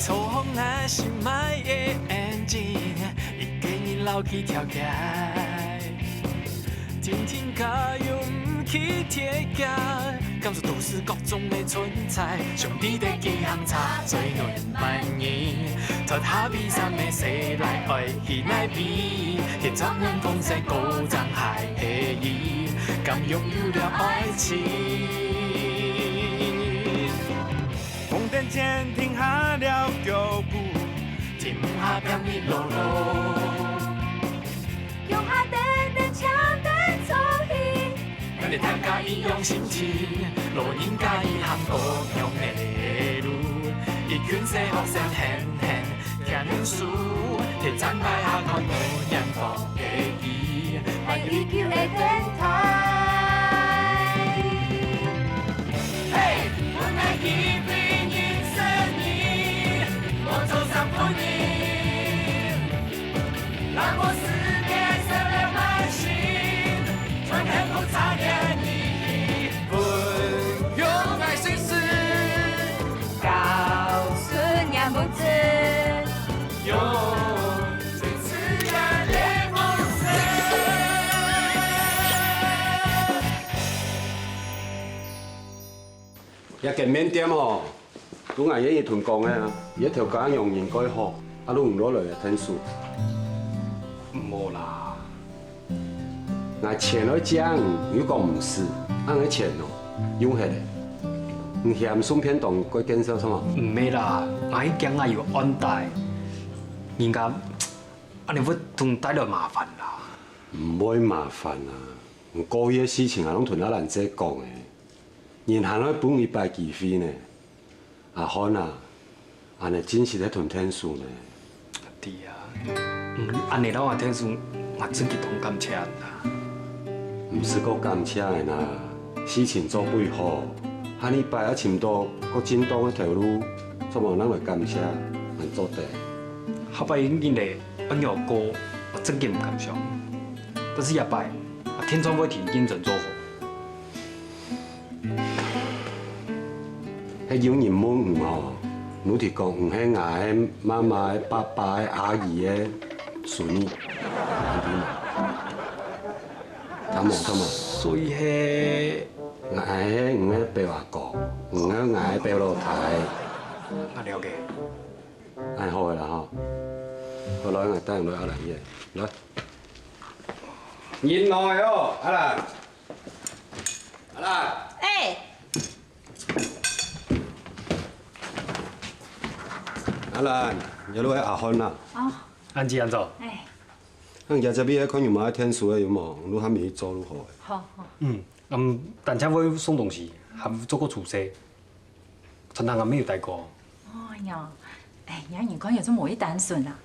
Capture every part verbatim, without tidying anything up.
坐風啊，心愛的眼睛，一个人老去跳街。天天加油，毋去鐵架，感受都市各種的存在。上帝的幾行車，最暖萬人。脫下悲傷的細賴，愛去哪位？去找阮共生高漲海的伊，敢擁有了愛情？ 紅燈前停下了腳步，停下拼命路路。腳下等等，請等坐起。咱大家一樣心情，老人家一行各樣的路，一群細學生很很 牽手，提砧擺下看無陽光的伊，愛依舊的電台。嘿，阮愛一起認識你，我做三分一，讓我世界閃亮滿星，全幸福擦亮你。 用愛心事，告訴你不知，用最自然的方式。這間麵店哦，都𠊎願意同講个啊，佢个頭家樣人蓋好，啊，都毋落來个天數。毋好啦， 𠊎錢愛借你，你又講毋使，恁樣錢哦，用忒咧。你嫌送便當蓋見笑係無？毋係啦，𠊎係驚𠊎有案底，人家恁樣會同帶來麻煩啦。毋會麻煩啊，你過去个事情𠊎攏同阿蘭姐講个，人還愛分你一擺機會呢。 阿漢啊，恁樣真實係同天數呢。對啊，嗯，恁樣摎𠊎天數，𠊎真經當感謝你啦。毋使過感謝个啦，事情做毋好，下一擺愛尋到較正當个頭路，做麼人來感謝，還做得。下擺一定咧，恁樣過，𠊎真經毋敢想。但是這擺，𠊎定著會替你認真做好。 係有人問你哦，你就講你係𠊎个媽媽个、爸爸个、阿姨个孫女，聽無？聽無？所以係？𠊎係你个表阿哥，你係𠊎个表老弟。𠊎了解。恁好个啦吼。好，來，𠊎帶你來阿蘭个，來。人來哦，阿蘭。 阿蘭。哎。阿蘭，這位係阿漢啦。哦。恁仔恁早。哎。恁仔這位看有麼个天數个有無？你喊佢去做就好个。好，好。嗯，嗯，等下會送東西，還做過廚師。 餐廳還無有待過。哦喲，哎，你人看起來就無恁單純啊。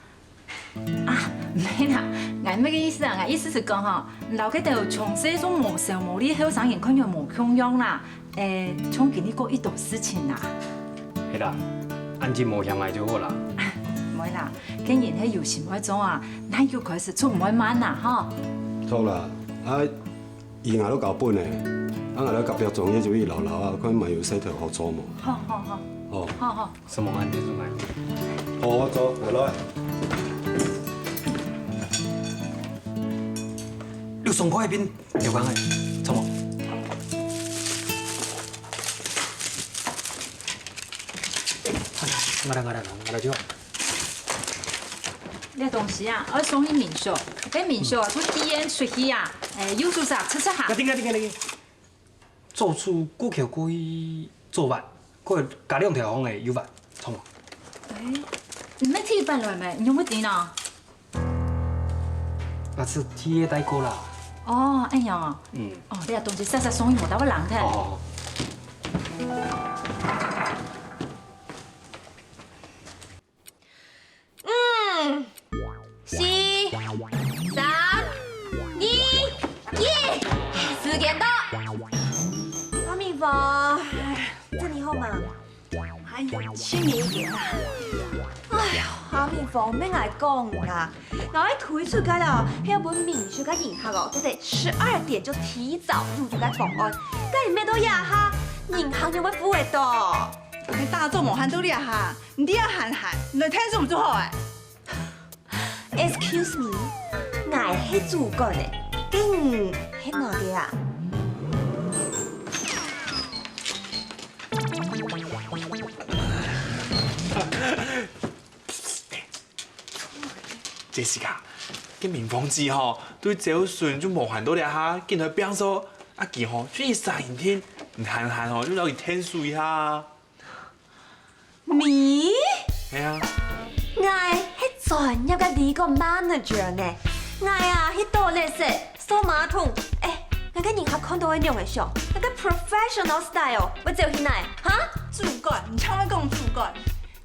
啊，毋係啦，𠊎个意思啊，𠊎意思係講吼，摎該兜從細就無愁無慮後生人看起來無共樣啦。哎，像經歷過已多事情啦。係啦，恁仔無嫌𠊎就好啦。無啦，該人係有心愛做啊，哪有開始就毋會慢啦，吼。著啦，啊， 佢𠊎都交分咧，啊𠊎來隔壁莊个就一樓樓啊，看嘛有事頭好做無？好好好。哦。好好。什麼案件出來？好，好做，來來。六雙塊一邊，有關係，做無？哎，𠊎來，𠊎來，𠊎來就好。 這東西啊，愛送去民宿，該民宿啊，就寄出去啊，哎，有事啊，出出下。該定，該定，該定。做出過橋過去做法，過加兩條巷仔有法，著無？哎，你毋係第一擺來咩？你仰會知呢？該係第二擺過啦。哦，恁樣哦。嗯。哦，這東西煞煞送去，無得會冷忒。好好好。 五、四、三、二、一，時間到。阿明峰，哎，這下好嗎？哎，親密一點啊。哎呀，阿明峰，毋免𠊎講啦，𠊎愛推出个啦，係愛分民宿个人客哦，做得十二點就提早入住个方案，該你乜到這下，人客仰會赴會到？你打早無閒到這下，你這下閒閒，你來𢯭手毋就好欸？Excuse me，𠊎係主管欸，該你係麼个啊？ Jessica，該明芳姊吼，對朝晨就無閒到這下，緊來拚掃，啊佢吼就一儕人聽，你閒閒吼就摎佢𢯭手一下啊。Me？係啊。𠊎係專業个legal manager呢，𠊎啊去倒垃圾、掃馬桶，欸，𠊎个人客看到會仰仔想，𠊎个professional style會走去哪？哈？主管，你像會講主管？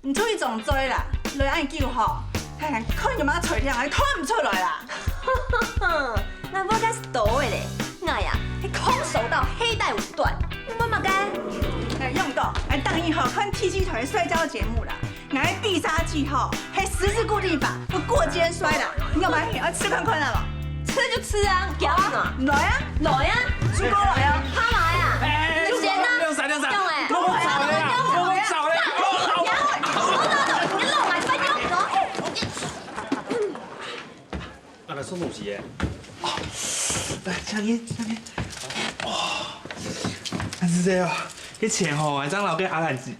你出去撞嘴啦，來恁久吼，還看有麼个才調，還看毋出來啦。𠊎無該多个咧，𠊎啊，係空手道黑帶五段，你問麼个？哎，用講，哎，當然吼，看T G團个摔跤節目啦，𠊎个必殺技吼，係十字固定法，會過肩摔啦，你有沒有要吃看看啊？ 吃就吃啊，驚啊！來啊，來啊，豬哥來啊，他來啊！哎，哎，哎，你先啊，不用閃，不用閃，用哎，不用閃了呀，不用閃了呀。你弄來分用哦。啊，來送東西耶。哦，來，請你，請你。哦，但是這樣，這錢吼，還正留給阿蘭姐。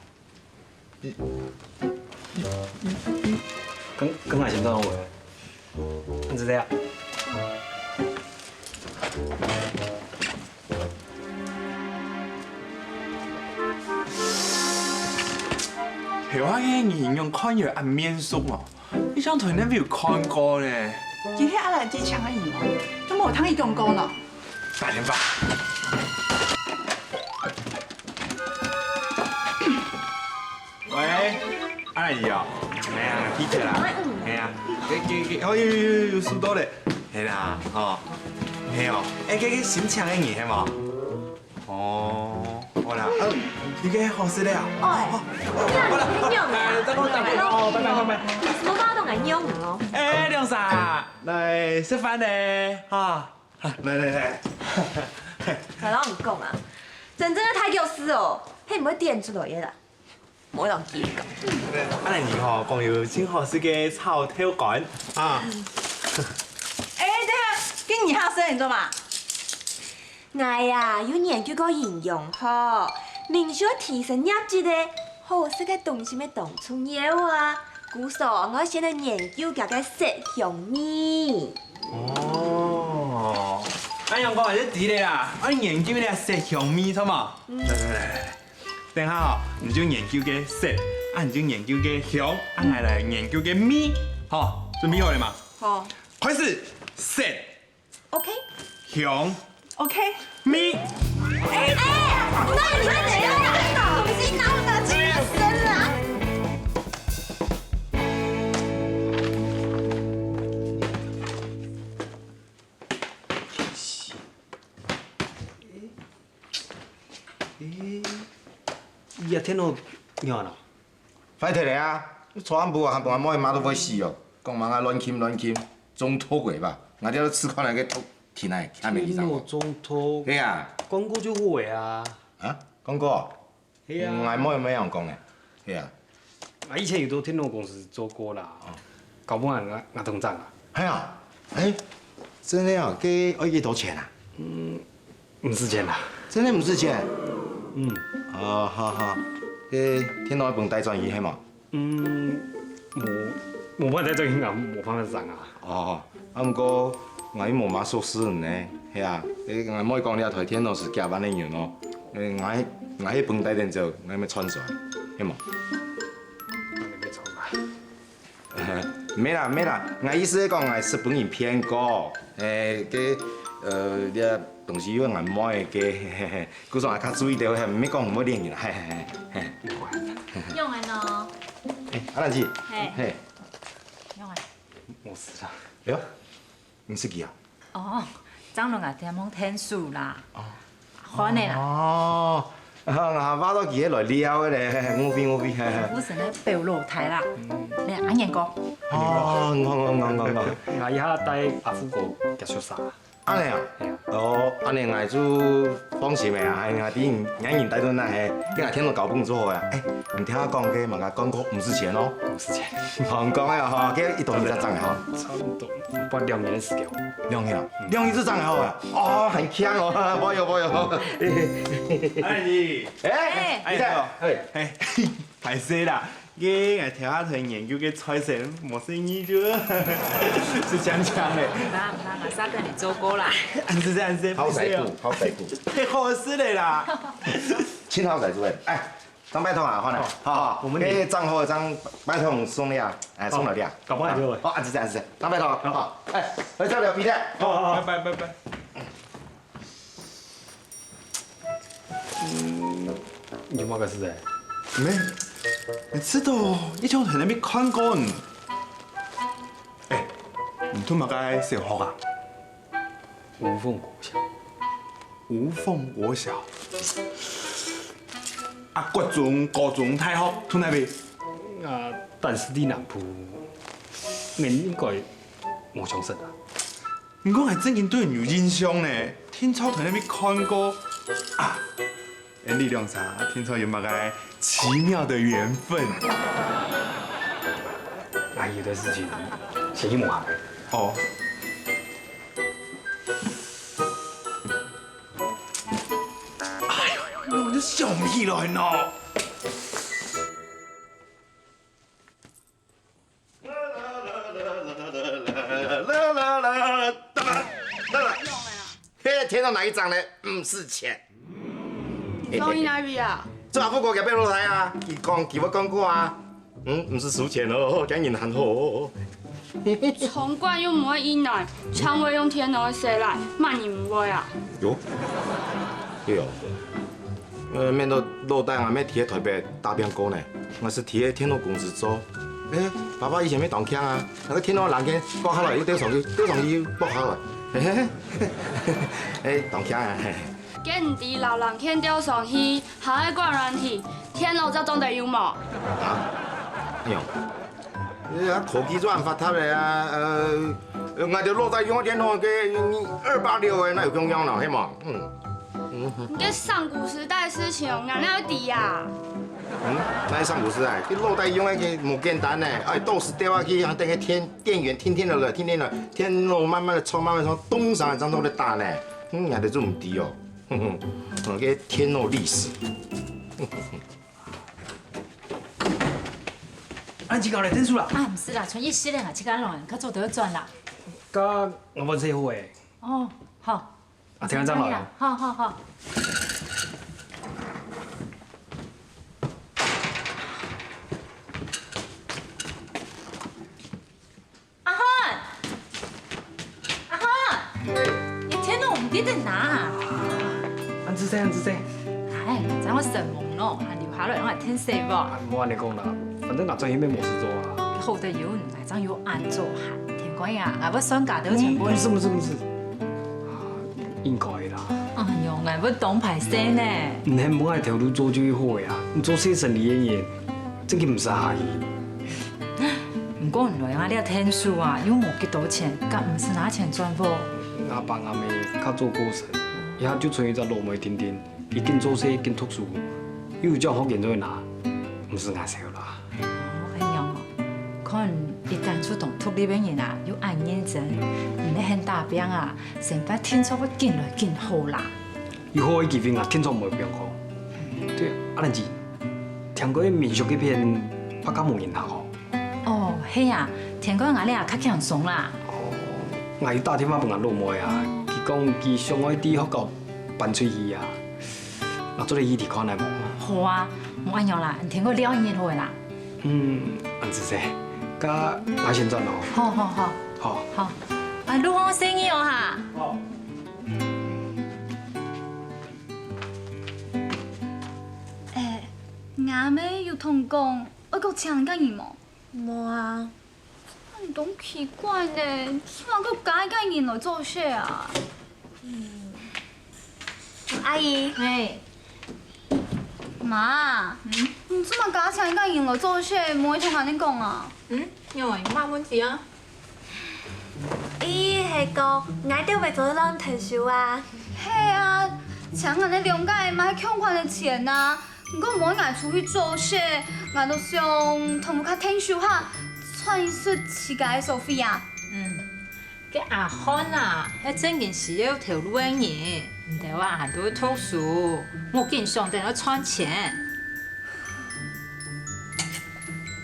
剛，剛才先生我，你知道呀？頭下个人用看有恁面熟哦，你像頭那邊有看過呢。佢係阿蘭姐請个人哦，都無聽佢講過呢。打電話。 喂，阿姨哦，係啊，Peter啦，係啊，佢佢佢，哦有有有有收到咧，係啦，吼，係哦，哎，佢佢新請个人係無？哦，好啦，哦，你个好食咧啊？哦，好啦，好啦，哎，再講再講，哦，拜拜拜拜。你麼个都愛用哦？哎，兩儕，來食飯咧，哈，來來來。再摎你講啊，真正个大腳師哦，係毋會展出來个啦。 無人記得。阿蘭姨吼，講有真好食个炒豆乾啊。哎，等下，該你下身你做麼？𠊎呀，有研究過營養學，民宿提升業績个，好食个東西乜當重要啊。故所，𠊎先來研究佢个色香味。哦，恁樣講就知咧啦，愛研究這色香味，著無？嗯。來來來來。 等下吼，你就研究該色，啊你就研究該香，啊𠊎來研究該味，吼，準備好了嗎？好。開始，色，OK。香，OK。味。哎哎，那你們怎樣啊？東西拿不拿去衛生啊？咦，這電腦仰般啊？壞忒了啊！昨暗晡啊，還分𠊎妹罵到會死哦！講麼个亂撳亂撳，中毒个吧？𠊎這都試看那個毒停來，還沒去上。電腦中毒？對啊。廣告就會啊。啊？廣告？ 係啊。嗯，𠊎妹也恁樣講呢。係啊。𠊎以前有在電腦公司做過啦，搞不好𠊎，𠊎通漲啊。係啊，哎，真个啊，該愛幾多錢啊？嗯，毋使錢啦。真个毋使錢？嗯。哦，好好，該電腦愛分帶轉去係無？嗯，無，無辦法帶轉去啊，無辦法漲啊。哦， 啊，毋過𠊎又無麼熟事呢，係啊，𠊎妹講這台電腦係幾萬个銀哦，𠊎，𠊎係分帶等走，𠊎乜賺轉，係無？毋係啦，毋係啦，𠊎意思係講𠊎識分人騙過，誒，該，呃，這東西又𠊎妹个，故所𠊎較注意兜，毋係講毋會騙人啦，嘿嘿嘿。用个呢？誒，阿蘭姐，嘿，嘿，用个。 無事啦。哎喲，毋識佢啊？哦，正來𠊎店望𢯭手啦。哦，歡迎啦。哦，啊，𠊎話到佢係來尞个咧，誤會誤會。毋係个表老弟啦。你阿年哥。哦，𠊎𠊎𠊎𠊎𠊎。𠊎這下帶阿富哥結束煞。恁樣啊？哦，恁樣𠊎就放心个啊，哎呀，你人帶到哪係，你若天天交朋友就好啊。哎，你聽我講，該麼个廣告毋使錢哦。毋使錢。好，你講个吼，該一到你才漲个吼。差不多，花兩年的時間。兩年啊？兩年就漲个吼啊？哦，很強哦，不要不要。哎，你，哎，哎，你看，哎，哎，歹勢啦。 該𠊎頭下在研究个財神，無生意就係強強咧。毋怕毋怕，𠊎煞等你做過啦。恁仔細恁仔細，好勢股，好勢股，太好勢咧啦！盡好勢股誒！哎，張拜託啊，好啦，好好，我們該張好張拜託送你啊，哎，送了你啊，搞不好就會。好，恁仔細恁仔細，張拜託，好，哎，來再聊別个，好好好，拜拜拜拜。 嗯，有麼个事誒？沒，你知道一條在哪邊看過你？哎，你讀麼个小學啊？吳鳳國小。吳鳳國小。啊，國中、高中、大學讀哪位？啊，但是在南部，你應該無相識啊。 你講還真經對你有印象呢，定著在哪位看過啊？恩俚兩儕定著有麼个奇妙的緣分。阿姨的事情，先去問下。哦。哎喲，我就想毋起來喏。 嘿，天上哪一張呢？毋使錢。你放去哪位啊？做阿富國隔壁老弟啊，佢講佢會講過啊。嗯，毋使收錢哦，這人還好。從管又毋會一難，常會用電腦个事來，麼人毋會啊？有，有。 呃，免得老弟啊，乜在台北打拚過呢，𠊎係在電腦公司做。誒，爸爸以前乜當強啊，該電腦零件拔下來又吊上去，吊上去又拔下來，嘿嘿嘿，誒，當強啊，嘿。該毋知摎零件吊上去，還愛掛軟體，電腦正裝得有無？啊？哎喲， 呃，啊，科技做恁發達咧啊，呃，呃，𠊎兜老弟用个電腦个二八六个，哪有共樣咯，係無？嗯。你个上古時代事情，𠊎哪會知啊？嗯，哪有上古時代？你老弟用个个無簡單呢，哎，到時掉下去，還等个電，電源停停落來，停停落來，電腦慢慢的充，慢慢充，咚上來，正到咧打呢。嗯，𠊎兜就毋知哦。哼哼，嗯，个電腦歷史。 啊，你自家來𢯭手啦。啊，毋使啦，賰一息仔啊，自家來，較早就愛轉啦。該𠊎碗洗好咧。哦，好。啊，聽日正來哦。好，好，好。 阿漢，阿漢，你電腦毋知在哪啊？恁仔細，恁仔細。哎，正會神懵咯，還留下來用來𢯭手無？啊，莫恁樣講啦，反正𠊎轉去乜無事做啊。好得有你，𠊎正有恁做閒。天光啊，𠊎會算加多錢分你。嗯，毋使，毋使，毋使。啊，應該啦。哎喲，𠊎會當歹勢呢。你肯分𠊎頭路做就好啊，你做細生理个人，正經毋使客氣。 毋過你來𠊎這𢯭手啊，又無幾多錢，敢毋使拿錢轉屋？吾爸吾姆較早過身，這下就賰一隻老妹定定，佢緊做事緊讀書，又有獎學金做拿，毋使𠊎愁啦。哦，恁樣哦，看你當初當獨立个人啊，又恁認真，毋係很打拚啊，生活定著會緊來緊好啦。 有好个機會，𠊎定著毋會放過。對，阿蘭姊，聽講民宿該片發甲無人客哦。哦，係啊，天光𠊎這較輕鬆啦。哦，𠊎有打電話分𠊎老妹啊，佢講佢想愛對學校搬出去啊，𠊎做得去試看啊無？好啊，無恁樣啦，天光尞一日好啦。嗯，恁仔細，該𠊎先轉咯。好好好。好。好，啊，路項細義哦哈。好。 欸，吾姆有同講愛過請人个人無？無啊。恁當奇怪呢，做麼个愛加一個人來做事啊？阿姨，嘿，媽，嗯，你做麼个愛請一個人來做事，無愛同𠊎等講啊？嗯，仰會，麼問題啊？ 佢係係講，𠊎兜會做得摎你𢯭手啊？係啊，請𠊎兜兩個嘛係共款个錢啊，毋過無𠊎出去做事，𠊎都想同屋下𢯭手下，賺一息自家个所費啊。嗯，該阿漢啊，係正經需要頭路个人，毋得啊，還在讀書，目緊想等愛賺錢。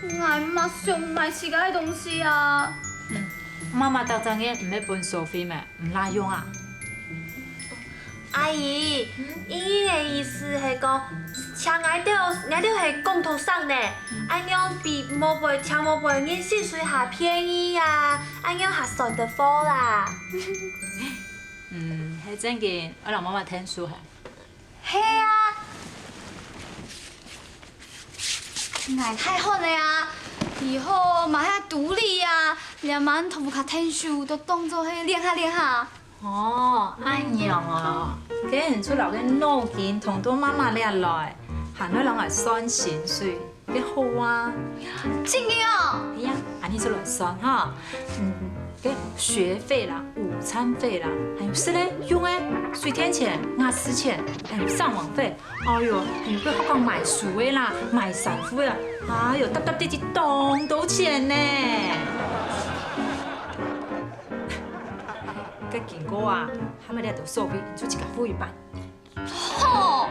𠊎嘛想買自家个東西啊。嗯，媽媽逐隻月毋係分所費咩？毋罅用啊？阿姨，英英个意思係講，請𠊎兜，𠊎兜係工讀生呢，恁樣比外背，請外背人薪水較便宜啊，恁樣較算得過啦。嗯，係正經，愛摎媽媽𢯭手係。係啊。 𠊎大漢了啊，以後嘛係獨立啊，連忙同屋下𢯭手都當做係練下練下。哦，恁樣哦，該你就摎該腦筋動到媽媽這來，還愛摎𠊎算薪水，該好啊。正經哦？係啊，恁樣就來算哈。嗯，該學費啦、午餐費啦，還有食个、用个、水電錢、瓦斯錢，還有上網費， 哎喲，你會學講買書个啦，買衫褲个啦，哎喲，搭搭滴滴當多錢呢。該經過啊，還無這兜所費，你就自家付一半。吼！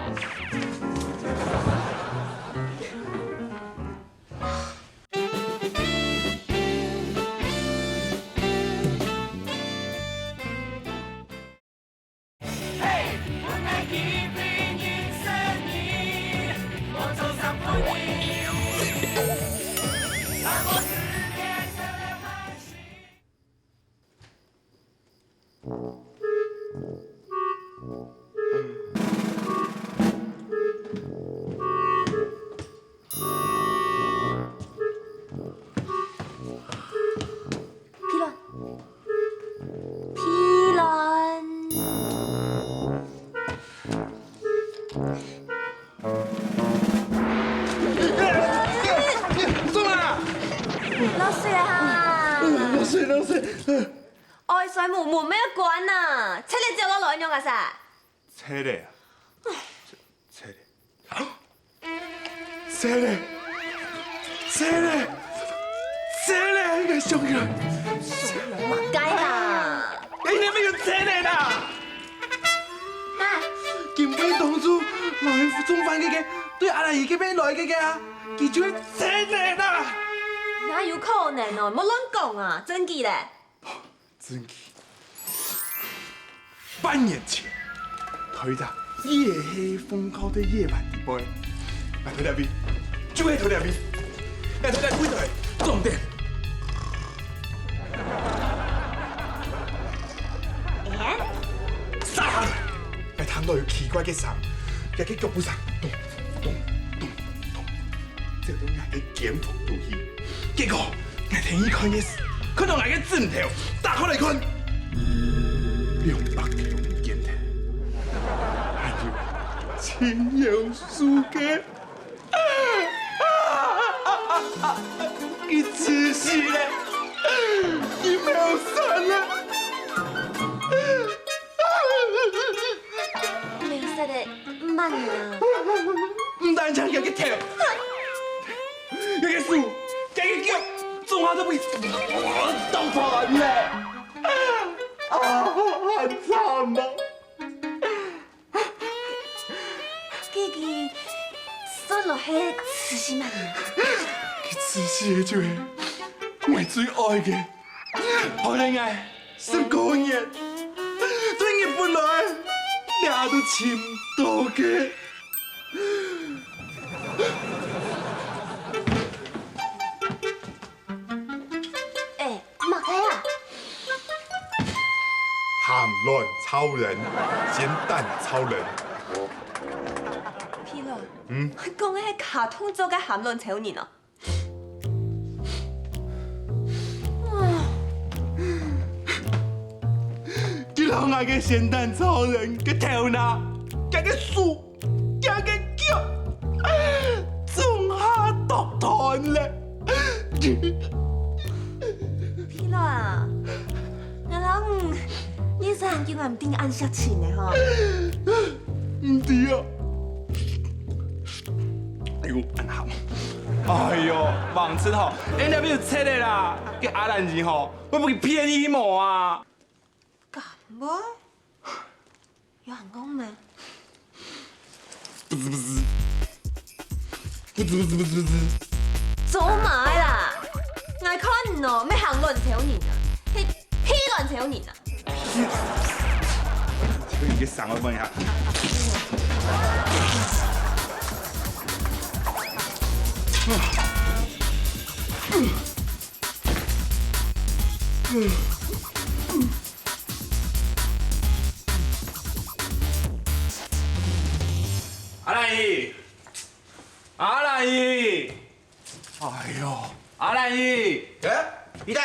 落水啊！落水，落水！愛水門，門無關吶，赤喼走落來仰仔啊？赤喼啊？赤喼。 赤喼，赤喼，赤喼，𠊎想起來。麼个啦？哎，你乜有赤喼啦？啊！今晡日當晝，摎人送飯該個，對阿蘭姨該片來該個啊，佢就係赤喼啦。哪有可能哦？莫亂講啊，真个咧。 真个。半年前，在一隻夜黑風高个夜晚裡背，𠊎在這位，就係在這位，𠊎在這位在終點。哎？煞下來，𠊎聽到有奇怪个聲，佢个腳步聲，咚咚咚咚咚，走到𠊎个間房肚去。結果 𠊎跈佢看个時，看到𠊎个枕頭打開來看，兩百條毋見忒，還有秦陽樹个，佢自死了，佢謀殺了。 美色的慢啊。毋單淨佢个頭，佢个手，佢个腳，總下都被我當飯了。啊，很慘啊！佢，佢算落係自死麼人啊？佢自死个就係𠊎最愛个。 害了𠊎十個月，對日本來，這都尋毋到个。哎，麼个啊？鹹卵超人，鹹蛋超人。皮卵，嗯？講个係卡通做个鹹卵超人哦。 佢摎𠊎个鹹蛋超人个頭那，佢个手，佢个腳，總下剁斷了。皮卵啊，𠊎摎你這恁久也毋知你恁惜情个吼。毋知啊。哎喲，恁鹹。哎喲，橫直吼，N W七个啦，該阿蘭姨吼，會毋會騙你無啊？敢會？有恁講咩？ 做麼个啦？𠊎看你哦，乜行亂頭人啊，係屁亂頭人啊！你个聲我問一下。阿蘭姨，阿蘭姨，哎喲，阿蘭姨，哎，你在？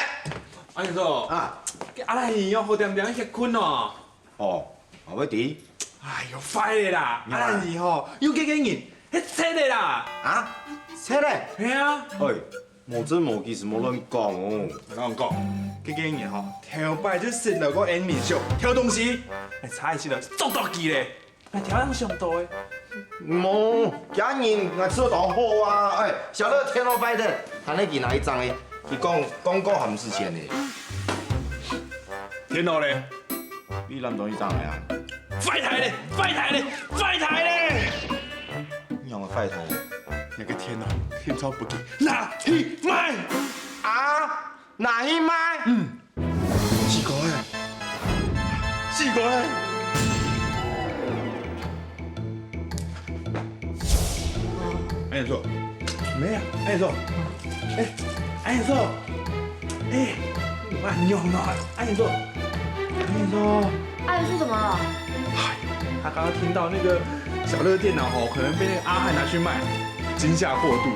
阿蘭叔，啊，阿蘭姨要好點點歇睏哦。哦，我會知。哎喲，壞了啦！阿蘭姨吼，有幾个人，係賊个啦！啊，賊个？係啊。哎， 無證無據，莫亂講哦。𠊎同你講，該个人吼，頭擺就識了个恩明秀偷東西，哎，差一息就捉到佢咧，哎，頭上想到个。無，厥人𠊎知當好啊，哎，曉得電腦壞忒，還係佢拿一張个，佢講廣告還毋使錢呢。電腦咧？你攬到一張个啊？壞忒咧，壞忒咧，壞忒咧！ 仰會壞忒？你个電腦，天超不濟，拿去賣！啊，拿去賣？嗯，死過欸，死過欸！哎，你說，沒有，哎，你說，哎，哎，你說，哎，哇，你有很好，哎，你說，哎，你說。 阿元叔怎么了？哎，他刚刚听到那个小乐电脑吼，可能被那个阿汉拿去卖，惊吓过度。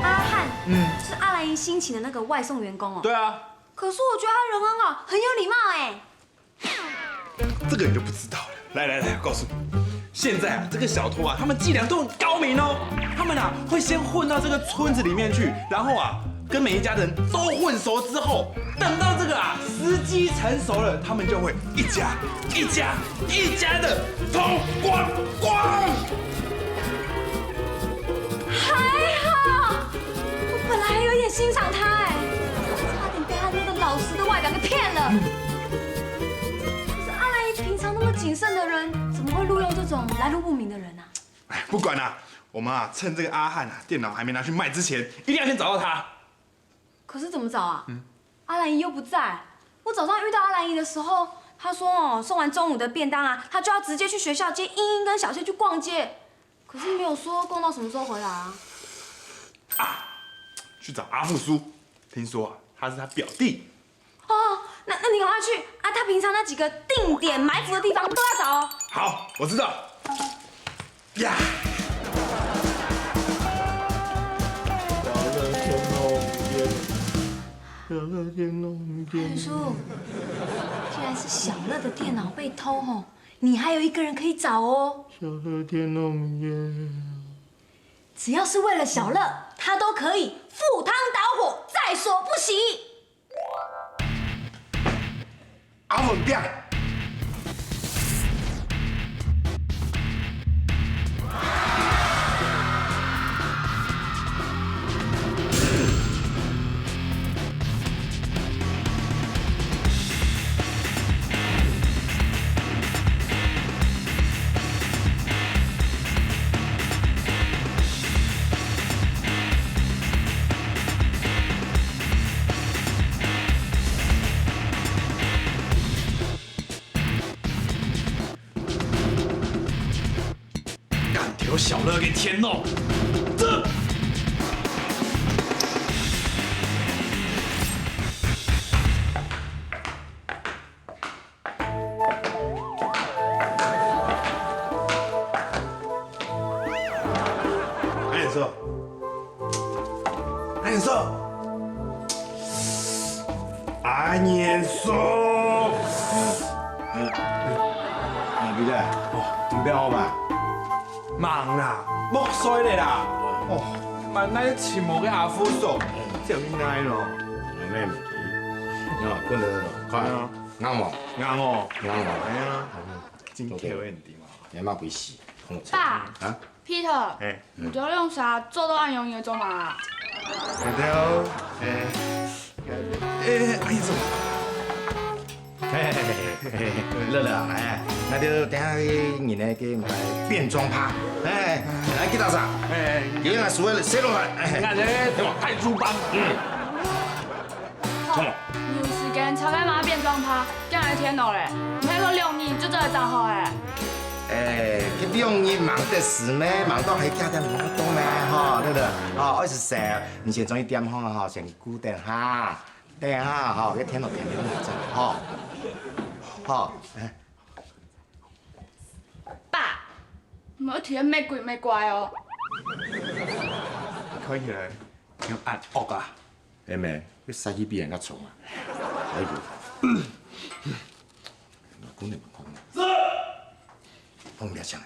阿汉，嗯，是阿兰姨新请的那个外送员工哦。对啊，可是我觉得他人很好，很有礼貌哎。这个你就不知道了。来来来，我告诉你，现在啊，这个小偷啊，他们伎俩都很高明哦。他们啊，会先混到这个村子里面去，然后啊， 跟每一家人都混熟之后，等到这个啊时机成熟了，他们就会一家一家一家的偷光光。还好，我本来还有点欣赏他哎，差点被他那个老实的外表给骗了。可是阿兰姨平常那么谨慎的人，怎么会录用这种来路不明的人啊？哎，不管啦，我们啊趁这个阿汉啊电脑还没拿去卖之前，一定要先找到他。 可是怎么找啊？阿兰姨又不在。我早上遇到阿兰姨的时候，她说哦，送完中午的便当啊，她就要直接去学校接茵茵跟小谢去逛街，可是没有说逛到什么时候回来啊。啊，去找阿富叔，听说啊，他是他表弟。哦，那那你赶快去啊！他平常那几个定点埋伏的地方都要找哦。好，我知道。 呀！小乐天龙剑，小乐天龙剑。阿元叔，既然是小乐的电脑被偷吼，你还有一个人可以找哦。小乐天龙剑。只要是为了小乐，他都可以赴汤蹈火，在所不惜。 阿文炳。干掉小乐个天哦！这 阿元叔，阿元叔，阿元叔。啊，你在？哦，你不要好吧？忙啦，莫睡了啦。哦，满哪尋無个阿富叔，只有你哪咯。没问题，你好，困了，快。硬無？硬哦。硬無？哎呀，真巧的你知嘛？你嘛會死，同我吵。爸，啊？Peter，哎，你兜兩儕做到恁樣个做麼个？對哦，哎，哎，哎，哎，嘿嘿嘿嘿嘿，樂樂啊，哎，該就等下去人个个變裝趴，哎，來去打啥？哎，有人來輸个洗落來，哎，看這个太子帮，嗯。 有時間才該嘛變裝趴，今日天熱咧，毋係講兩日就做得整好咧。哎，佢兩日忙得死咩？忙到還加點忙到咩？吼，對不對？哦，二十歲，你先轉去店吼，吼，先顧等下，等下吼，該天熱天天熱做，吼，吼，哎。爸，毋好提乜鬼乜怪哦。看起來 有恁惡啊？係咩？佢殺氣比人較重啊！哎呦，老公你們看，放不要講了。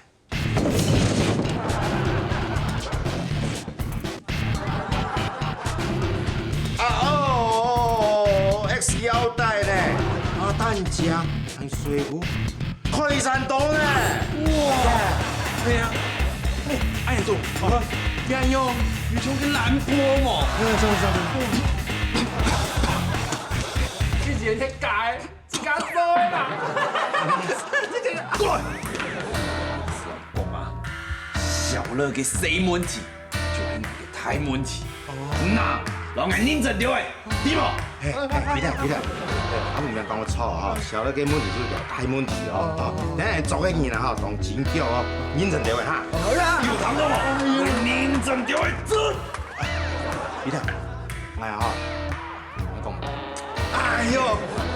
啊哦，X腰帶呢？啊，彈夾，還水壺。 開山刀呢？哇！哎呀，哎，阿嚴叔，哦，你看喲，你像個蘭博嘛。哎，走走走。自己人在改，自家做的啦。過來。講啊，小樂个細問題，就係你个大問題。哦。那，老眼認真了哎。 知無？嘿，嘿，別聽，別聽。阿姆毋好講我錯哈，小樂个問題係一條大問題哦。哦，等下做个人啊哈，當精巧哦，認真點个哈。好啦。有聽到無？認真點个，做。別聽，哎呀哈，我講。哎喲，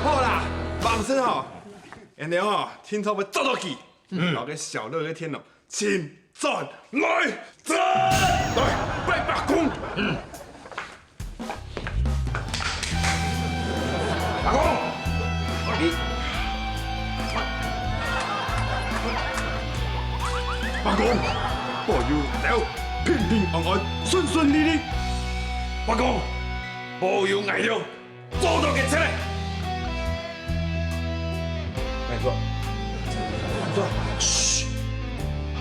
好啦，放心吼，然後吼，聽說會做到佢，嗯，老个小樂个天咯。 請轉來！轉！來，拜伯公！嗯。伯公！你，伯公，保佑𠊎兜平平安安，順順利利。伯公，保佑𠊎兜 做到个出來！沒錯，沒錯。噓，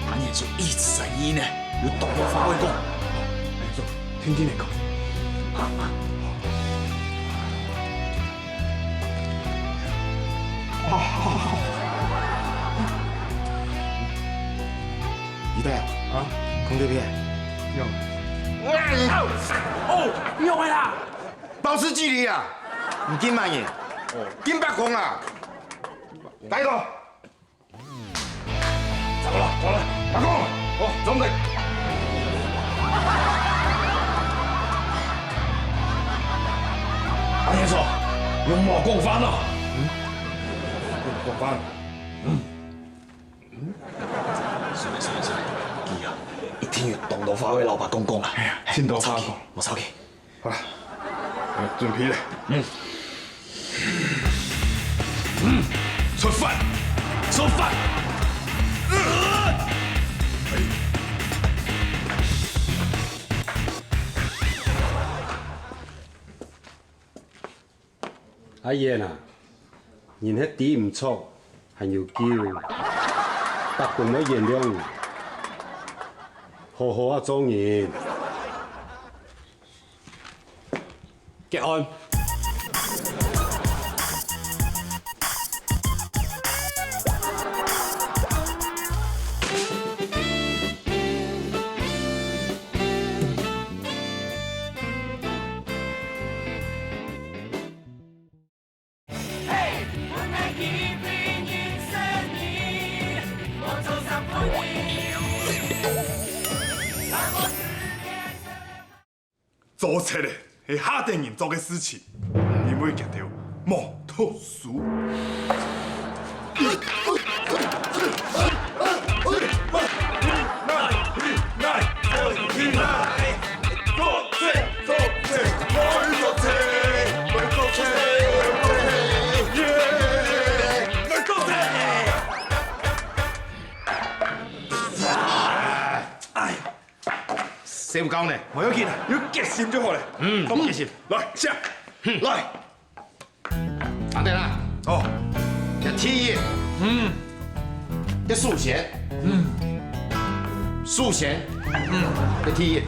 阿年叔一直在意呢，有當多話會講。沒錯，聽聽你講。啊啊！你在啊？啊？空對片？有。哦，有啦！ 保持距離啊！你跟麼人？哦，跟伯公啊！大哥，走了，走了，伯公，哦，總得。阿年叔，有無講話呢？嗯？講話？嗯？嗯？算了算了算了，佢啊，一定有當多話會摎伯公講啊。哎呀，真多話講。莫吵佢，莫吵佢。 好了，準備了。嗯。嗯，出發，出發。呃，哎。阿燕啊，人係知毋著，還有救，伯公會原諒你，好好啊做人。 結案。做賊仔係下等人做个事情，因為佢兜無讀書。哎呀！ 洗不夠呢。無要緊啊，有決心就好了。嗯，好決心。來，下。嗯。來。等等啊。哦。第一，嗯，个首先，嗯，首先，嗯，个第一，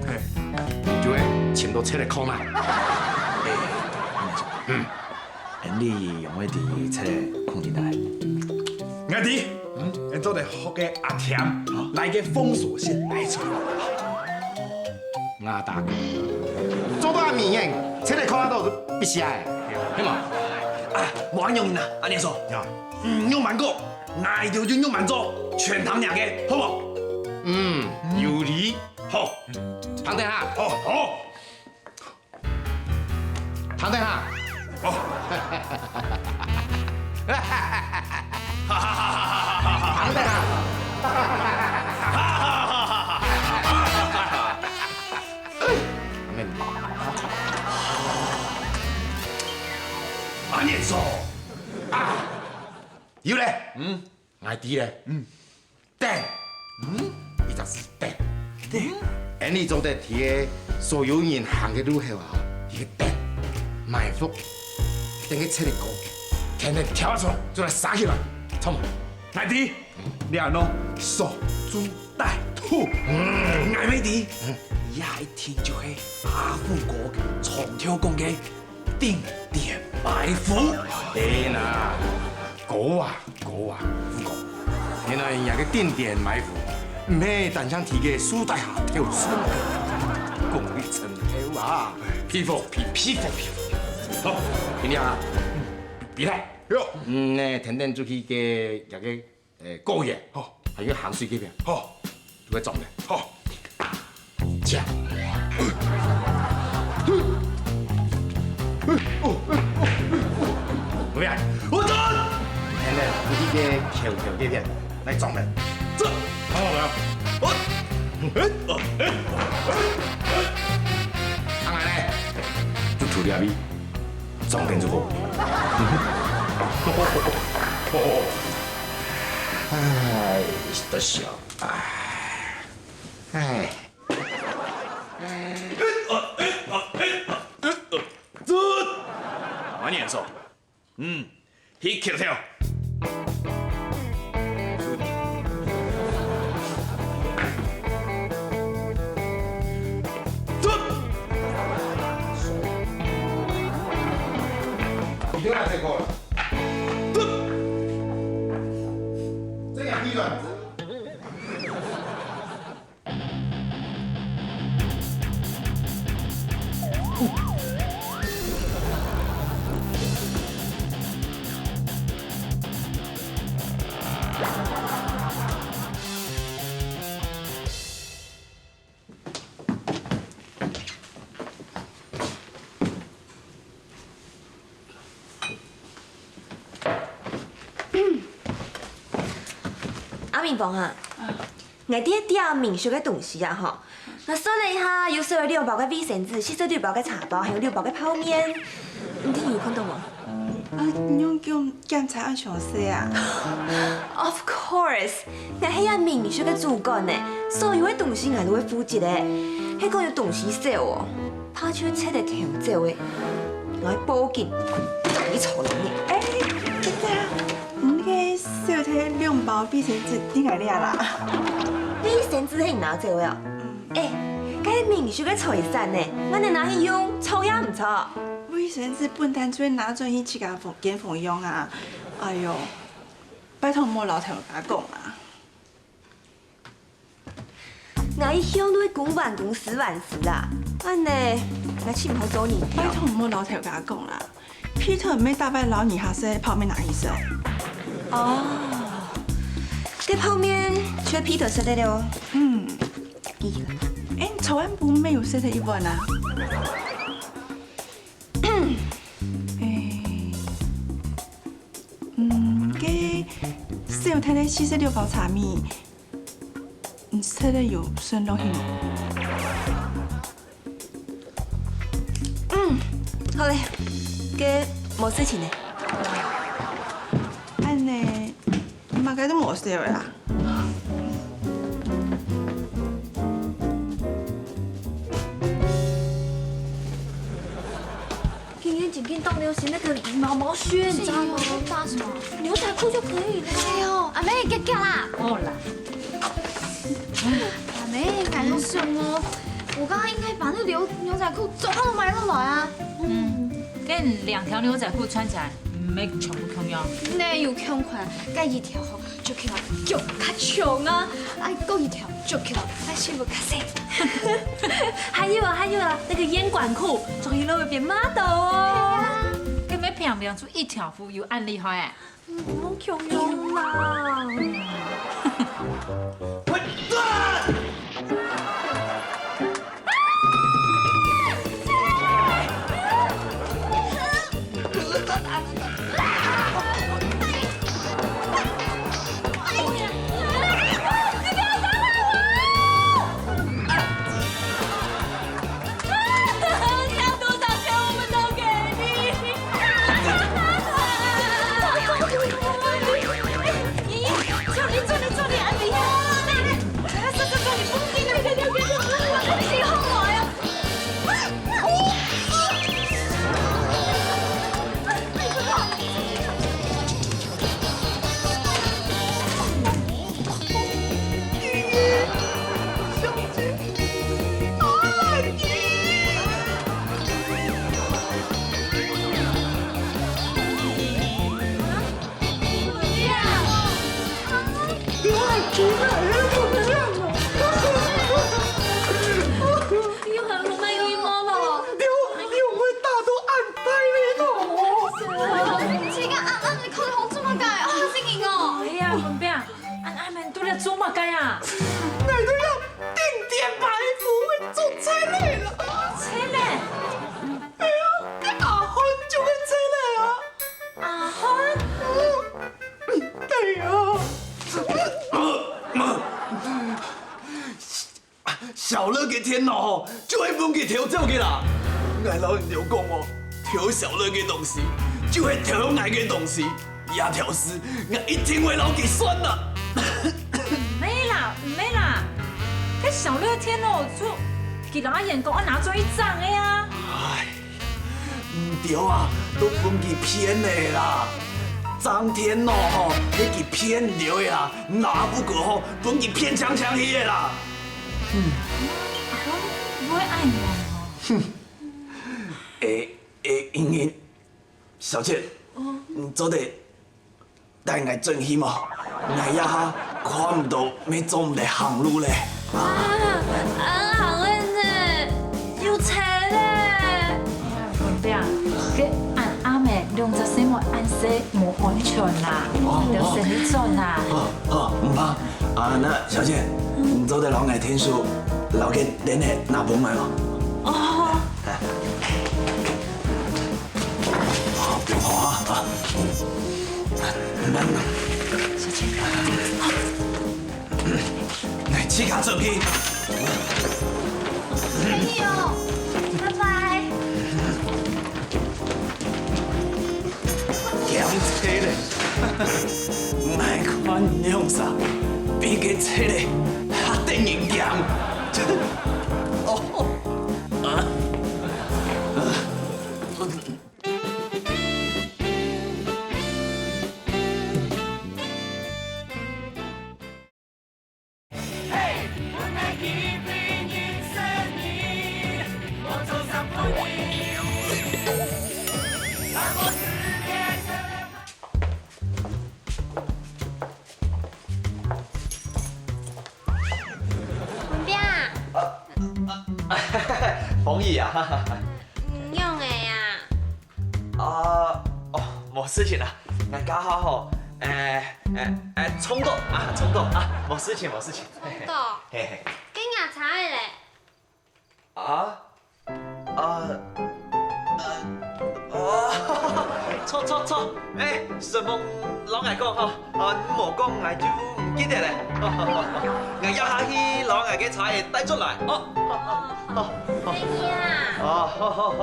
嘿，你就會尋到七个空啊。嗯，你用个第一七个空地帶。𠊎知，嗯，做得學个阿添，來个封鎖線來出。 𠊎打過。做到阿明人，切个看到必死哎，係無？啊，無恁樣啦，阿年叔。呀，嗯，用慢過，𠊎兜就用慢做，全聽若个，好無？嗯，有理。好，聽等下。好，好。聽等下。好。 阿年叔，啊，有咧，嗯，𠊎知咧，嗯，等，嗯，一隻字等，等，恁樣做得在所有人行个路口啊，一个等，埋伏，等佢出來過，天天跳出來，就來殺起來，著無？𠊎知，你安到守株待兔，嗯，𠊎乜知，嗯，這一定就係阿虎哥常聽講个 定點埋伏。哎呀，哥啊，哥啊，虎哥，原來若个定點埋伏，毋係單淨在个樹底下偷食，功力深厚啊，佩服，佩，佩服，佩服。好，今日啊，比賽，喲，嗯，呢，天天出去个，這个 誒，過夜，好，還有鹹水雞片，好，都會裝个，好，吃。怎麼樣？我走。現在你這個口口雞片來裝个，走，好了，我，啊，來，就塗料味。 裝等就好。哎，得笑，哎，哎。慢點走，嗯，去口條。 阿明哥啊，𠊎這點民宿个東西啊吼，𠊎算了一下，有少了兩包个衛生紙，四十六包个茶包，還有六包个泡麵。你有看到無？啊，你用檢檢查恁詳細啊？Of course，𠊎係這民宿个主管呢，所有个東西𠊎都會負責个。係講有東西少哦， 怕就切得偷走个，𠊎愛報警，你坐牢呢。哎，姐姐啊，你个少忒兩包衛生紙，你愛這啦？衛生紙係你拿走个哦？哎，該民宿个財產呢，𠊎能拿去用，著也毋著。衛生紙本旦就會拿轉去自家房間共用啊。哎喲，拜託莫摎頭家講啊。 𠊎一向都係公還公，私還私啦，恁呢，𠊎盡毋好做人。拜託莫摎頭家講啦，Peter毋係逐擺摎你下食泡麵拿去食。哦，該泡麵就係Peter食个了。嗯。記起來。哎，昨暗晡毋係有食忒一碗啊？哎，嗯，該少忒个四十六包茶米， 你食了有順路去無？嗯，好了，該無事情了。恁呢，麼个都無少了啦。今日最近當流行那個毛毛靴，你知道嗎？是哦，那搭什麼？牛仔褲就可以了。哎呦，阿妹，你給我啦！哦啦。阿妹，𠊎想哦，𠊎剛剛應該把那牛牛仔褲全部都買落來啊。嗯，該兩條牛仔褲穿起來，毋係全部共樣。哪有共款？該一條吼， 著起來腳較長啊，啊，過一條著起來，啊，身軀較細。還有啊，還有啊，那個煙管褲，著起來會變model哦。該毋係平平就一條褲有恁厲害欸？毋好共樣啦。你又還毋係有毛毛？你又，你又會打到恁大力哦？自家暗暗个看好做麼个？好神經哦！哎呀，文炳，恁暗暗在該做麼个啊？𠊎在該頂天棚个屋頂做賊仔啦！賊仔？哎呀，該阿漢就係賊仔啊！阿漢？嗯，對啊。 小樂个電腦吼，就係分佢偷走个啦。𠊎摎你兜講哦，偷小樂个東西，就係偷𠊎个東西。這條事，𠊎一定會摎佢算啦。毋係啦，毋係啦，該小樂个電腦就佢摎阿賢講愛拿轉去整个啊。唉， 毋著啊，都分佢騙个啦！整電腦吼，係佢騙來个啦，若毋過吼，分佢騙搶搶去个啦！嗯，阿公，毋會恁樣哦。哼，欸欸，英英，小倩，你做得 帶𠊎轉去無？𠊎這下看毋著，乜做毋得行路咧。啊，恁行咧呢，有賊咧！文炳，該恁暗个兩隻細妹恁細無安全啦，哦，你兜先去轉啦。哦，哦，毋怕。啊，該小姐，你做得摎𠊎𢯭手，摎該等仔拿分𠊎無？哦。 好，好啊，啊。慢慢。小姐。來，自家轉去。可以哦，拜拜。驚賊咧！𠊎看你兩儕，比該賊咧較得人驚。哦，啊。 文炳啊，風雨啊，你仰仔啊？啊，哦，無事情啦，𠊎這下吼，欸，欸，欸，衝動啊，衝動啊，無事情，無事情。衝動？嘿嘿。該若車仔咧？啊？ 啊，呃，哦，著著著，欸，順風摎𠊎講吼，啊，你無講𠊎就毋記得咧。𠊎這下去摎𠊎个車仔帶轉來，哦，哦，哦，哦。可以啊。哦，好好好。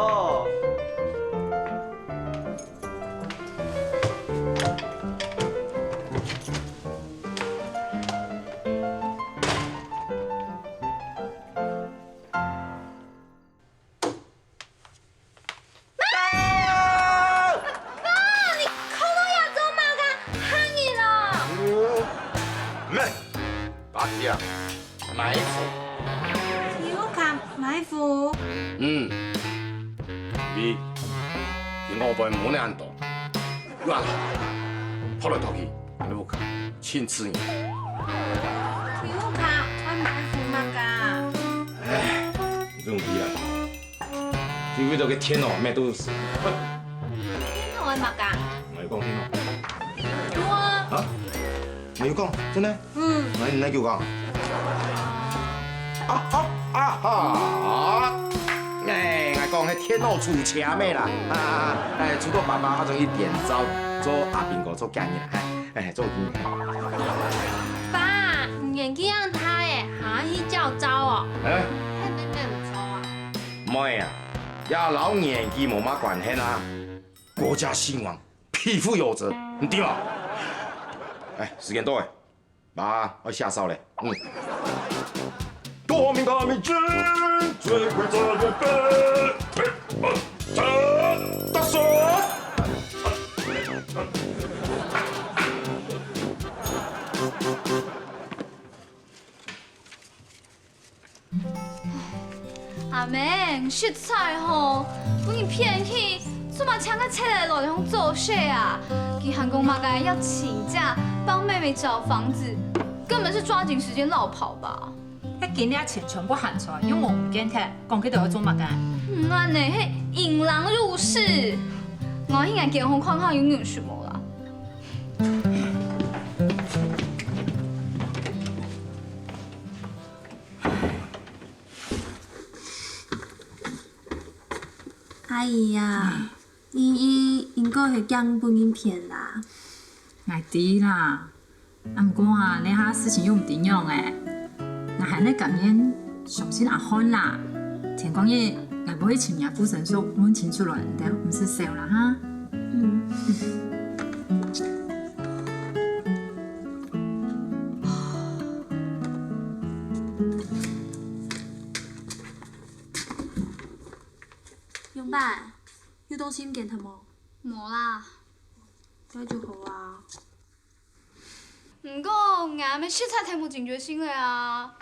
嗯，你，你外背無恁多，遠啦，拖來拖去，你屋下盡刺眼。你屋下，我毋愛分麼个。唉，你這種人啊，你為了个電腦，咩都死。電腦愛麼个？我有講電腦。有啊。啊？我有講，真的？ 嗯。𠊎，你來叫我講。啊，啊，啊哈！哎，𠊎講，該電腦出車咩啦？啊，哎，除了爸爸，還有一點招，做阿兵哥，做家人，哎，哎，做經理。爸，你年紀恁大咧，還去教招哦？哎。該等等毋著啊。妹啊，這摎年紀無麼關係啊，國家興亡，匹夫有責，你知無？哎，時間到咧。 爸，愛下手咧。嗯。國民革命軍，最偉大的預備，打死！阿妹，你實在吼，分人騙去，做麼請个賊仔來同做事啊？佢還講麼个要請假幫妹妹找房子，根本是抓緊時間落跑吧？該今日錢全部還出來，又無毋見忒，講佢兜愛做麼个？嗯，恁呢，該引狼入室。𠊎去𠊎間房看看有人睡無啦。 阿姨啊，依依應該係驚分人騙啦。𠊎知啦，啊毋過啊，這下事情又毋知仰仔，𠊎還係甘願相信阿漢啦。天光日，𠊎會去尋若護身術問清楚來，你兜毋使愁啦哈。嗯。 仰般？有東西毋見忒無？無啦。該就好啊。毋過，𠊎乜實在忒無警覺性了啊。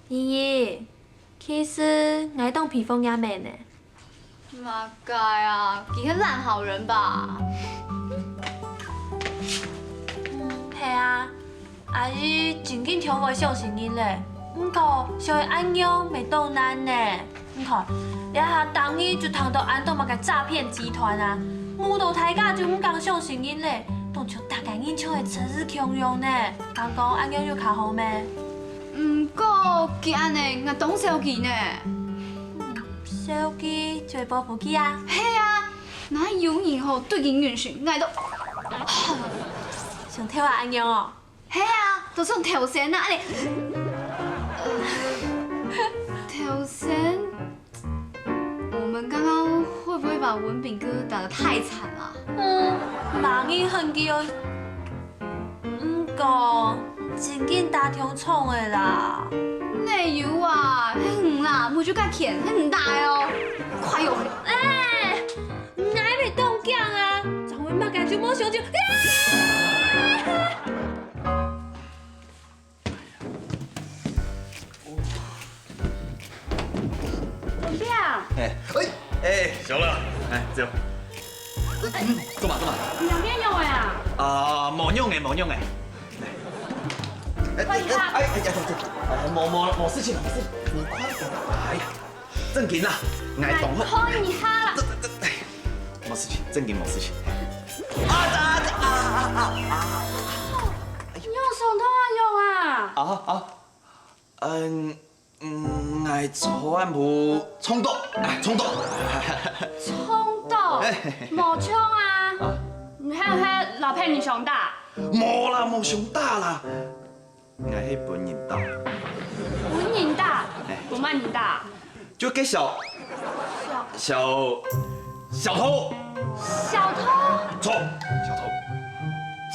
依依，其實𠊎當佩服若姆呢。 麼个啊，佢係爛好人吧？嗯，係啊，阿姨正經忒會相信人咧，毋過像佢恁樣乜當難呢。你看，這下逐日就聽到恁多麼个詐騙集團啊，誤導大家就毋敢相信人咧，當像逐個人像係賊仔共樣呢。講講恁樣有較好咩？毋過佢恁呢，𠊎當愁佢呢。 愁佢就會保護佢啊。係啊，若有人吼對佢用心，𠊎都像頭下恁樣哦。係啊，都像頭先啊，恁呢。呃，頭先，我們剛剛會不會把文炳哥打得太慘了？嗯，麼人恨佢哦？ 毋過，正經打中銃个啦。哪有啊，係你啦，目珠較淺，係你打个哦。快哦！哎，𠊎乜當驚啊，正會麼个就無想著。啊！ 文炳啊！哎，哎，哎，小樂，哎，這樣。嗯，做麼，做麼？你兩邊用个啊？啊，無用个，無用个。哎，哎，哎，哎，哎，哎，無，無，無事情，無事情，你快點。哎呀，正經啦，𠊎同學。看一下啦。這，這，這，哎，無事情，正經無事情。啊，啊，啊，啊，啊，啊。你用手動啊用啊？啊，啊。 嗯，嗯，𠊎昨暗晡撞著，啊，撞著。撞著？嘿嘿嘿。無撞啊？啊。你係毋係摎別人相打？無啦，無相打啦。𠊎係分人打。分人打？哎。分麼人打？ 就該小，小，小偷。小偷？著，小偷。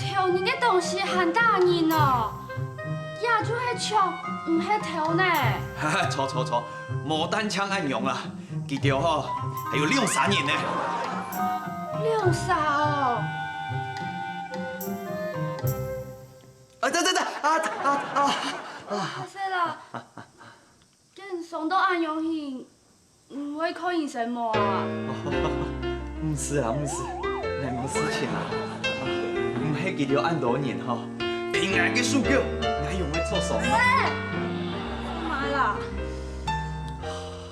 偷人个東西還打人哦，這就係搶，毋係偷呢。哈哈，著，著，著，無單淨恁樣啊，佢兜吼，還有兩儕人呢。兩儕哦。 啊，等，等，等，啊，啊，啊。啊，歹勢啦，見傷到恁樣形，毋會看醫生無啊？毋使啊，毋使，𠊎無事情啊。毋係佢兜恁多人吼，憑𠊎个手腳，𠊎仰會著傷啊？喂，做麼个啦？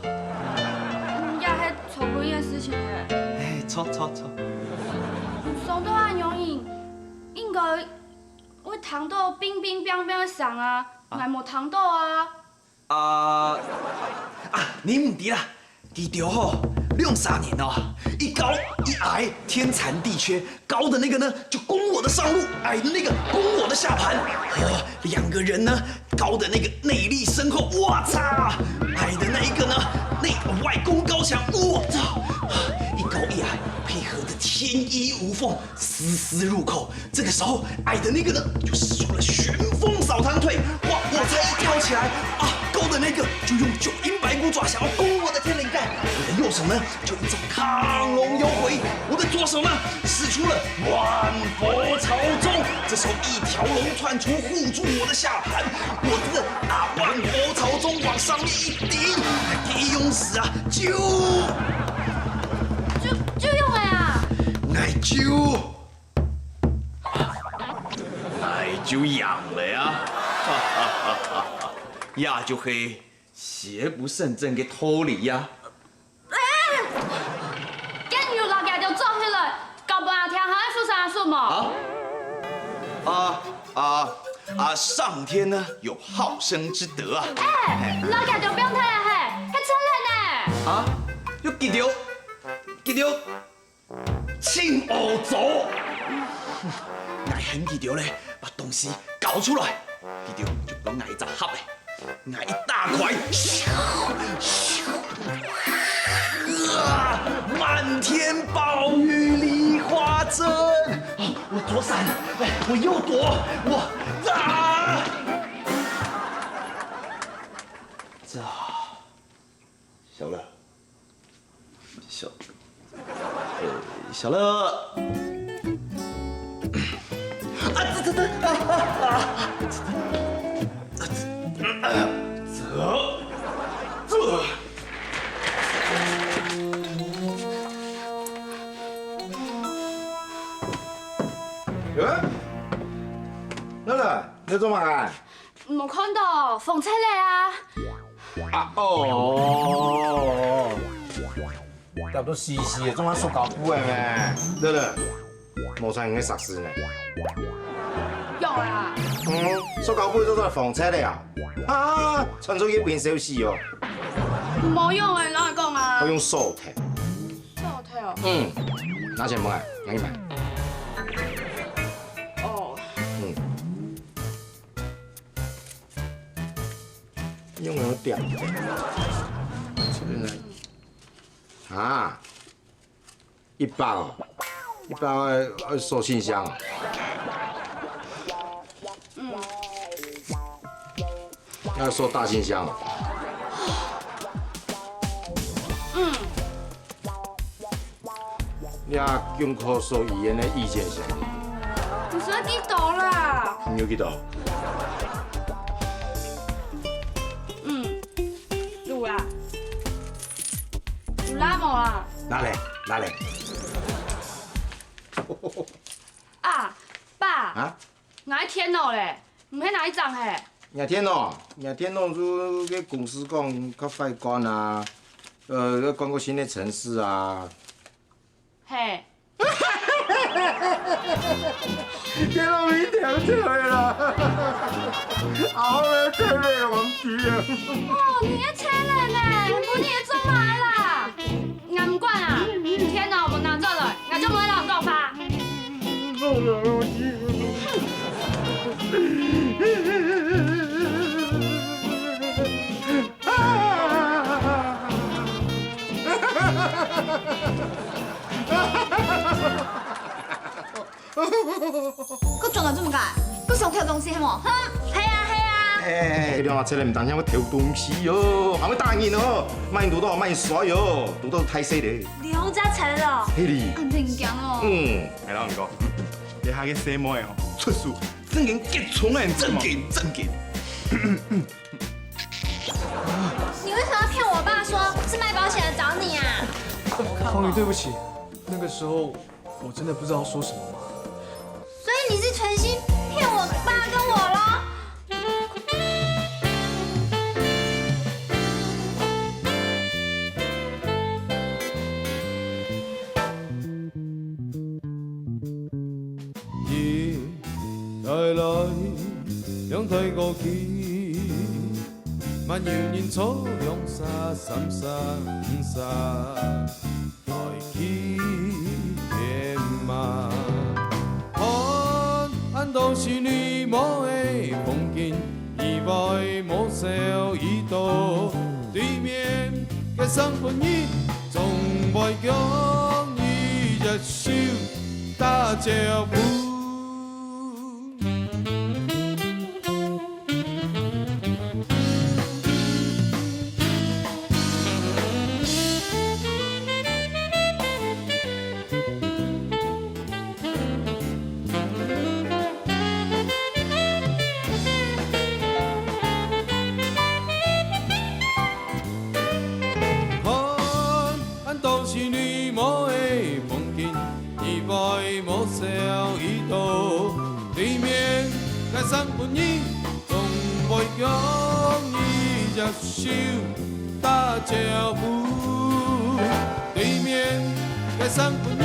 嗯，也係昨晡日个事情咧。哎，著著著。傷到恁樣形，應該會聽到乒乒乓乓个聲啊，𠊎無聽到啊。 啊，啊，你毋知啦，佢兜吼，兩儕人哦，一高一矮，天殘地缺，高的那個呢，就攻我的上路，矮的那個攻我的下盤。哦，兩個人呢，高的那個內力深厚，我操！矮的那一個呢，內外功高強，我操！一高一矮，配合得天衣無縫， 絲絲入扣。這個時候，矮的那個呢，就使出了旋風掃堂腿。哇，我才一跳起來，啊，高的那個就用九陰白骨爪想要攻我的天靈蓋。我的右手呢，就一招亢龍有悔。我的左手呢，使出了萬佛朝宗。這時候一條龍竄出護住我的下盤，我這個啊萬佛朝宗往上面一頂，第一勇士啊，就 就，就用了啊！𠊎就，𠊎就贏了啊！也就係邪不勝正个道理呀。哎，今日摎佢兜捉起來，交分阿聽下受傷个手無？啊？啊，啊，啊，上天呢，有好生之德啊。哎，摎佢兜放忒了嘿，係真个呢。啊？又佢兜，佢兜，盡惡毒！𠊎喊佢兜咧，把東西交出來，佢兜就分𠊎一隻盒仔。 𠊎一打開，咻，咻，啊，滿天暴雨梨花針。哦，我躲傘，哎，我又躲，我，啊！這，小樂， 小，呃，小樂。啊，這，這，這，啊，啊，啊，這，這，這。哎，樂樂，你在做麼个？ 無看到，風吹來啊！啊，哦，挾到死死个，做麼塑膠布个咩？樂樂，無穿你个石獅呢？有啊。嗯，塑膠布做做風吹个啊？啊，穿出去變燒死哦。無用个，哪會講啊？我用手提。手提哦。嗯，拿錢分𠊎，拿去買。哦。嗯。 用了點。啊，一百哦，一百愛，愛收信箱哦。嗯。愛收大信箱哦。嗯。 你啊，今科所醫院个意見係？毋使幾多啦。你有幾多？嗯，有啦。有啦無啊？拿來，拿來。啊，爸。啊？ 𠊎个電腦咧，毋係拿一張嘿。你个電腦，你个電腦就該公司講較壞關啊，呃，要關過新个程式啊。嘿。電腦被偷走了啦！啊，後來退了王子啊！哦，你个錢咧呢？分你做麼个啦？ 𠊎毋管啊，天哦，無拿轉來，𠊎就毋會摎你講話。佢轉來做麼个？佢想偷東西係無？哼，係啊，係啊。哎，兩隻賊仔毋單淨會偷東西哦，還會打人哦，罵人堵到罵人衰哦，堵到大細咧。兩隻賊哦。係哩。恁正經哦。嗯，哎，老實講，這下个細妹哦，出手正經極衝哎，正經，正經。你为什么要骗我爸说是卖保险的找你啊？红宇，对不起，那个时候我真的不知道说什么嘛。所以你是存心骗我爸跟我咯？一代来，两代过去，嘛有人坐两三、三三、五三。 来去天嘛。看恁多是你無的風景，意外無笑一到對面个生活人，總會共你一手打招呼。 看恁多是你無的風景，意外無笑一到對面个生活人，總會共你一手打招呼。對面个生活人，